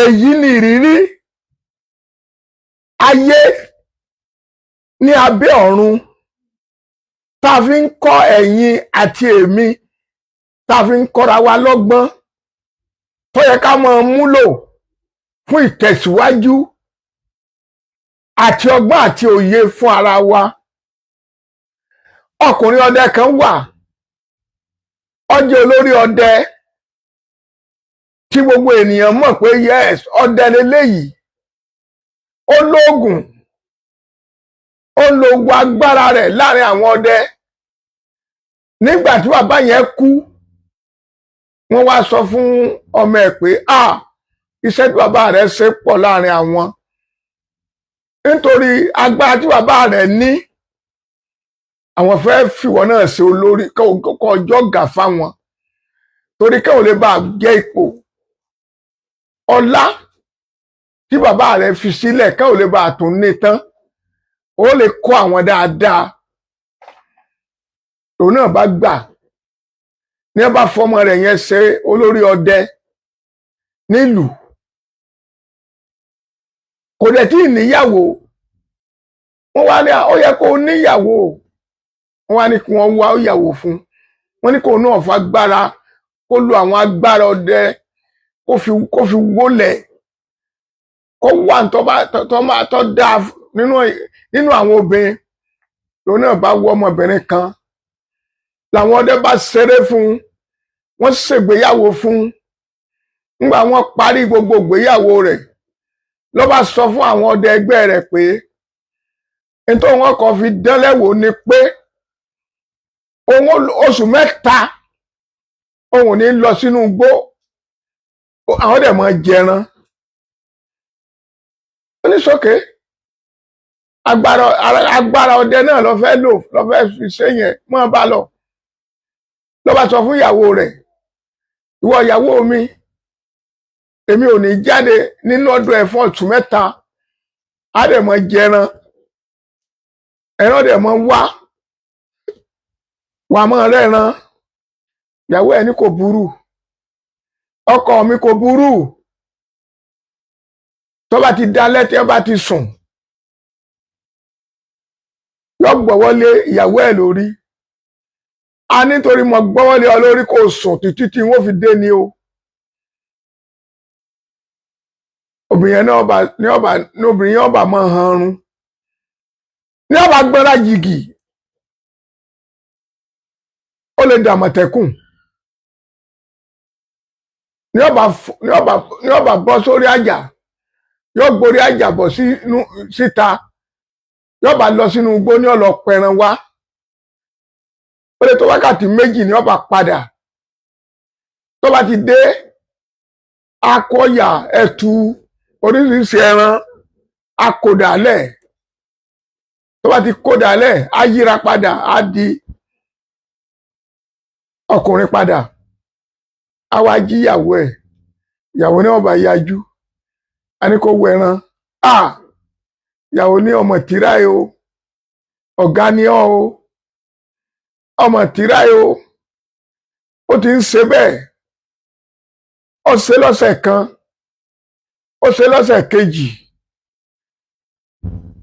Èyí ni ìrírí ayé ní abẹ́ ọ̀run tá a fi ń kọ́ ẹ̀yin àti èmi, tá a fi ń kọ́ra wa lọ́gbọ́n tó yẹ ká máa múlò fún ìtẹ̀síwájú àti ọgbọ́n àti òye fún ara wa. Ọkùnrin ọdẹ kan wà, ó jẹ́ olórí ọdẹ tí gbogbo ènìyàn mọ̀ pé, yes, ọdẹ leléyìí. Ó lóògùn, ó lo ogun agbára rẹ̀ láàrin àwọn ọdẹ. Nígbà tí bàbá yẹn kú, wọ́n wá sọ fún ọmọ ẹ̀ pé, ah, iṣẹ́ tí bàbá rẹ̀ ṣe pọ̀ láàrin àwọn, nítorí agbára tí bàbá rẹ̀ ní, àwọn fẹ́ fìwọ́ náà ṣe olórí kó ọjọ́ gà fáwọn, torí káwọn lè bá jẹ́ ipò ọlá tí bàbá rẹ̀ fi sílẹ̀, káwọn lè bá tún ní tán, ó lè kọ́ àwọn dáadáa. Òun náà bá gbà ní ẹ bá fọmọ rẹ̀ yẹn ṣe olórí ọdẹ nílùú. Kò dẹ̀ tí ì níyàwó. Wọ́n wá ní ó yẹ kó níyàwó. Wọ́n wá ní kí wọ́n wá ìyàwó fún. Wọ́n ní kó náà fagbára, kó lo àwọn agbára ọdẹ, kó fi wólẹ̀, kó wà tó máa tó dáa nínú àwọn obìnrin. Lòun náà bá wọ ọmọbìnrin kan, làwọn ọdẹ bá ṣeré fún un, wọ́n ṣègbéyàwó fún un. Nígbà wọ́n parí gbogbo ìgbéyàwó rẹ̀, ló bá sọ fún àwọn ọdẹ ẹgbẹ́ rẹ̀ pé nítorí wọn kàn fi dánlẹ́wò ni pé òun oṣù 3 òun ò ní lọ sínú igbó, àwọn dẹ̀ máa jẹran. Oníṣòkè agbára ọdẹ náà lọ fẹ́ lò, lọ fẹ́ fi ṣe yẹn, mọ́ bá lọ. Ló bá sọ fún ìyàwó rẹ̀, "Ìwọ ìyàwó mi, èmi ò ní jáde nínú ọdún ẹ̀ fún oṣù 3, á dẹ̀ mọ́ jẹran, ẹran dẹ̀ mọ́ wá wà mọ́ rẹ́ran." Ìyàwó ẹ̀ ní, "Kò burú, ọkọ mi, kò burú." Tó bá ti dalẹ́, tí wọ́n bá ti sùn, yóò gbọ́wọ́ lé ìyàwó ẹ̀ lórí. A nítorí mo gbọ́wọ́ lé ọ lórí kò sùn títí tí wọ́n fi dé ni o. Obìnrin náà ọba ní ọba ní obìnrin yẹn ọba máa hanrun ní ọba gbọ́ra jìgì, ó lè dàmọ̀tẹ́kùn ní ọba bọ́ sórí àjà, yóò gborí àjà bọ̀ sínú síta, yóò bá lọ sínú igbó ní ọ̀lọ́ pẹran wá. Ó lè tó wákàtí 2 ní ọba padà. Tó bá ti dé, akọ̀yà ẹ̀tù, oríṣiríṣi ẹran akódàlẹ̀. Tó bá ti kódàlẹ̀, á yíra padà, á di ọkùnrin padà, á wá jíyàwó ẹ̀. Ìyàwó ní ọba yájú, a ní kó wọ ẹran. A ìyàwó ní, "Ọmọ tìráyé o, ọ̀gá ni ọ́ o, ọmọ tìráyé o." Ó ti ń ṣe bẹ́ẹ̀, ó ṣe lọ́sẹ̀ kan, ó ṣe lọ́sẹ̀ kejì.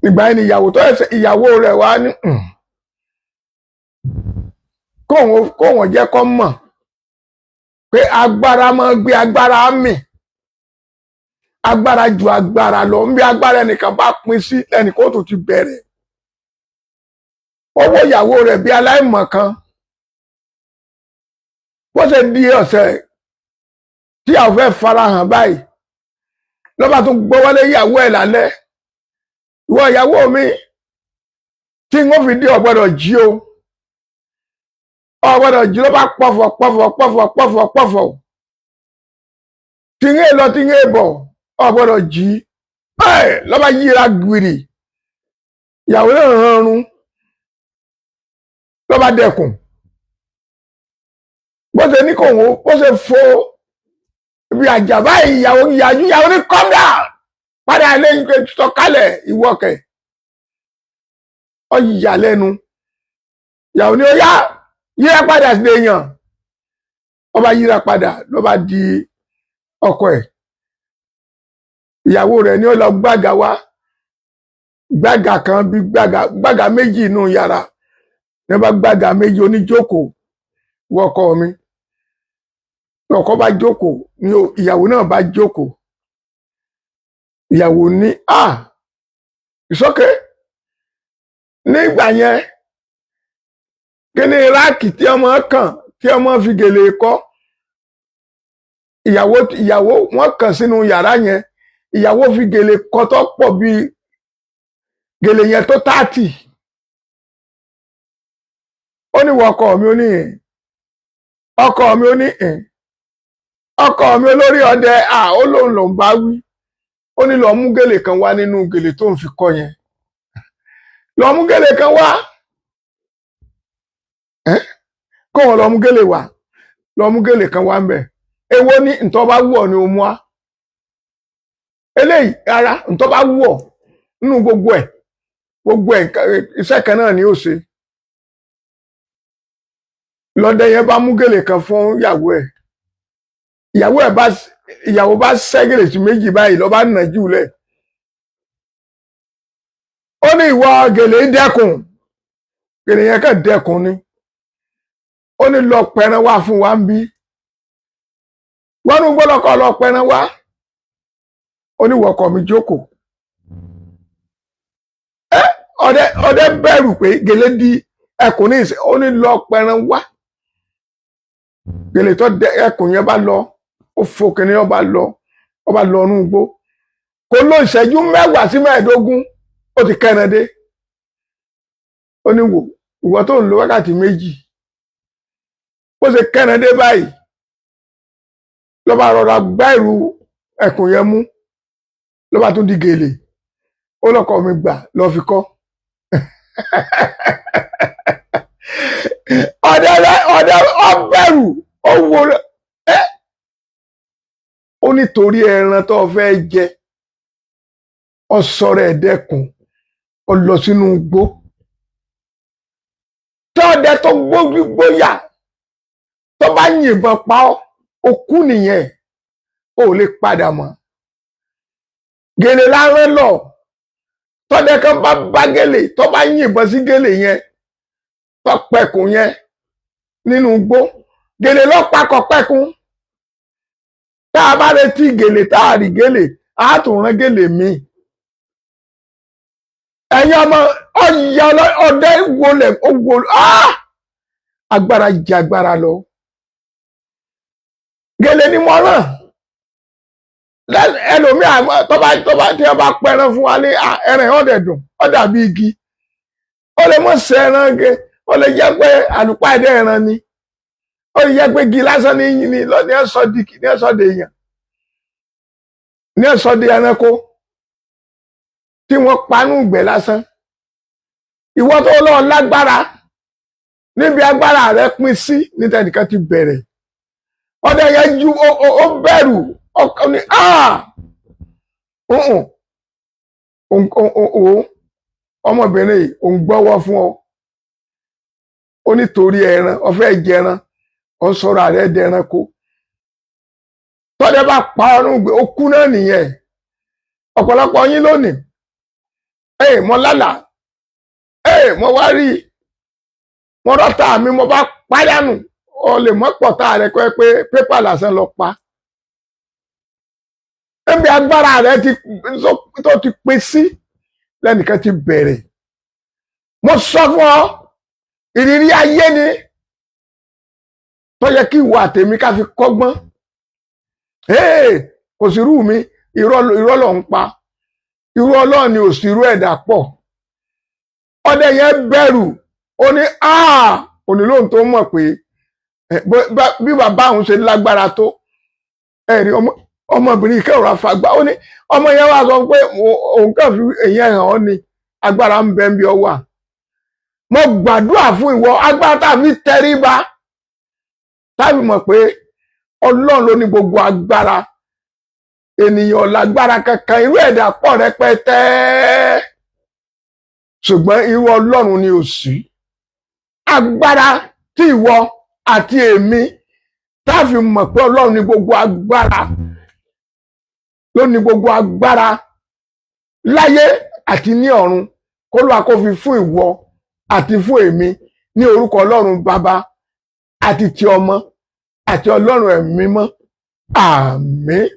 Ìgbà yẹn ni ìyàwó tó ẹsẹ̀ ìyàwó rẹ̀ wá ní kóun jẹ́ kó mọ̀ pé agbára máa gbé agbára mì, agbára ju agbára lọ. Ń bí agbára ẹnìkan bá pín sí, ẹnìkan ó tún ti bẹ̀rẹ̀. Owó ìyàwó rẹ̀ bí aláìmọ̀ kan. Bó ṣe di ọ̀sẹ̀ tí àwọn fẹ́ farahàn báyìí, lọ́ba tún gbọ́wọ́lé ìyàwó ẹ̀ lálẹ́. "Ìwọ ìyàwó mi, tí n ó fi dé, ò gbọ́dọ̀ jí o, ò gbọ́dọ̀ jí." Ló bá pọ̀fọ̀ pọ̀fọ̀ pọ̀fọ̀ pọ̀fọ̀ pọ̀fọ̀, tí ń lọ, tí ń bọ̀, ò gbọ́dọ̀ jí ẹ̀. Ló bá yíra gbìrì, ìyàwó náà rọrùn, ló bá dẹkùn. Bó ṣe ní kò wọ́n, bó ṣe fo ibi àjà báyìí, ìyàwó yàjú. Ìyàwó ní, "Come down, padà lẹ́yìn pé sọ̀kalẹ̀, ìwọ́kẹ̀." Ọ yà lẹ́nu. Ìyàwó ní, "Ó yá, yíra padà sí èèyàn." Ó bá yíra padà, ló bá di ọkọ ẹ̀. Ìyàwó rẹ̀ ní ó lọ gbága wá, gbága kan bí gbága, gbága méjì inú yàrá ní bá gbága méjì. Oníjókòó, wọkọ mi. Ọkọ bá jókòó ní, ìyàwó náà bá jókòó. Ìyàwó ní, "Ah, it's okay." Nígbà yẹn, kí ni rack tí ọmọ kàn, tí ọmọ fi gèlè kọ́? Ìyàwó wọn kàn sínú yàrá yẹn. Ìyàwó fi gèlè kọ́ tó pọ̀, bíi gèlè yẹn tó 30. Ó ní, "Wọ ọkọ mi." Ó ní, "Ọkọ mi." Ó ní, "Ọkọ mi olórí ọdẹ." À, ó lóun lòún bá wí. Ó ní, "Lọ mú gèlè kan wá nínú gèlè tó ń fi kọ́ yẹn. Lọ mú gèlè kan wá." Ẹ kó wọn lọ mú gèlè wá, lọ mú gèlè kan wá ń bẹ. Èwo ní ntọ́ bá wù ọ́ ni o mú wá, eléyìí rárá, ntọ́ bá wù ọ́ nínú gbogbo ẹ̀, gbogbo ẹ̀, iṣẹ́ kan náà ni ó ṣe. Lọ́dẹ yẹn bá mú gèlè kan fún ìyàwó ẹ̀. Ìyàwó bá ṣẹ́ gèlè sí méjì báyìí, ló bá nà jù lẹ̀. Ó ní, "Ìwọ gèlè, dẹ́kun." Gèlè yẹn kàn dẹ́kun ni. Ó ní, "Lọ pẹran wá fún wa ń bí wọ́n ní gbọ́dọ̀ kọ́, lọ pẹran wá." Ó ní, "Wọkọ̀ mi, jókòó." Ẹ ọdẹ bẹ̀rù pé gèlè di ẹkùn ní ìsìn. Ó ní, "Lọ pẹran wá." Gèlè tó dẹ ẹkùn yẹn bá lọ, ó fò kìnìún, ọba lọ, ọba lọ inú igbó. Kò ló ìṣẹ́jú 10 sí 15, ó ti kẹran dé. Ó ní, "Wò, ìwọ tó ń lo wákàtí 2." Bó ṣe kẹran dé báyìí, ló bá rọra gbá ìrù ẹkùn yẹn mú, ló bá tún di gèlè. Ó lọkọ mi, gbà, lọ fi kọ́. Ọdẹ rẹ, ọdẹ ọbẹrù, ó wo ẹ. Ó nítorí ẹran tó fẹ́ jẹ, ó sọ̀rọ̀ ẹ̀ dẹ́kun, ó lọ sínú igbó. Tọ́ọ̀dẹ tó gbójú gbóyà tó bá yìnbọn pa ọ́, ó kú nìyẹn, ó lè padà mọ́. Gèlè lárán lọ. Tọ́dẹ kan bá bá gèlè, tó bá yìnbọn sí gèlè yẹn, tó pẹkùn yẹn nínú igbó, gèlè lọ́pàá pẹkùn. Tá a bá retí gèlè, tá a rí gèlè, á tún rán gèlè míì. Ẹ̀yin ọmọ ọ̀yà, ọdẹ wọlé, ó wọlé. Agbára jẹ agbára lọ. Gèlè ni mo rán. Ẹlòmíà, tó bá tí wọ́n bá pẹran fún wa ní ẹran yẹn, ọ̀dẹ̀ dùn, ó dàbí igi. Ó lè mọ̀ sí ẹran ge, ó lè jẹ́ pé àlùpàdé ẹran ni, ó lè jẹ́ pé igi lásán ní ní ní ẹ̀sọ́ di ní ẹ̀sọ́ di èèyàn, ní ẹ̀sọ́ di ẹranko tí wọ́n panú ìgbẹ́ lásán. Ìwọ tó lọ́ọ́ lágbára, níbi agbára rẹ pín sí ní tẹnìkan ti bẹ̀rẹ̀. Ọdẹ yẹn ju ó bẹ̀rù ọkọ ní ọmọbìnrin yìí, òun gbọ́wọ́ fún ọ. Ó nítorí ẹran ọfẹ́ jẹran, ọ sọ̀rọ̀ àrẹ dẹranko. Tọ́dẹ bá pa ọrùn gbé, ó kú náà nìyẹn. Ọ̀pọ̀lọpọ̀ yín lónìí, ẹ mọ lálàá, ẹ mọ wá rí i, mo rọ́tà mi, mo bá pàdánù. Ọ lè mọ́ pọ̀tà rẹ kọ́ ẹ pé pépà lásán lọ pa. Níbi agbára rẹ ti tó ti pín sí lẹ́nìkan ti bẹ̀rẹ̀. Mo sọ fún ọ, ìrírí ayé ni tó yẹ kí ìwọ àtèmi ká fi kọ́gbọ́n. Kò sí irú mi. Irọ́, irọ́ ló ń pa. Irú Ọlọ́run ni ò sí, irú ẹ̀dá pọ̀. Ọdẹ yẹn bẹ̀rù. Ó ní òní lóhun tó mọ̀ pé bí bàbá òun ṣe lágbára tó. Ẹ̀rí ọmọbìnrin kẹrọ àfàgbà. Ó ní ọmọ yẹn wá sọ pé òun kàn fi èyí hàn ọ́ ni agbára ń bẹ ń bí ọ wà. Mo gbàdúrà fún ìwọ, agbára tá a fi tẹríba, tábì mọ̀ pé Ọlọ́run ló ní gbogbo agbára. Ènìyàn lágbára kankan, irú ẹ̀dá pọ̀ rẹpẹtẹ, ṣùgbọ́n irú Ọlọ́run ni ò sí. Agbára tí ìwọ àti èmi tá a fi mọ̀ pé Ọlọ́run ní gbogbo agbára. ló ní gbogbo agbára láyé àti ní ọ̀run, k'Olúwa kó fi fún ìwọ àti fún èmi ní orúkọ Ọlọ́run Bàbá àti ti Ọmọ àti Ọlọ́run Ẹ̀mí Mímọ́. Àmín.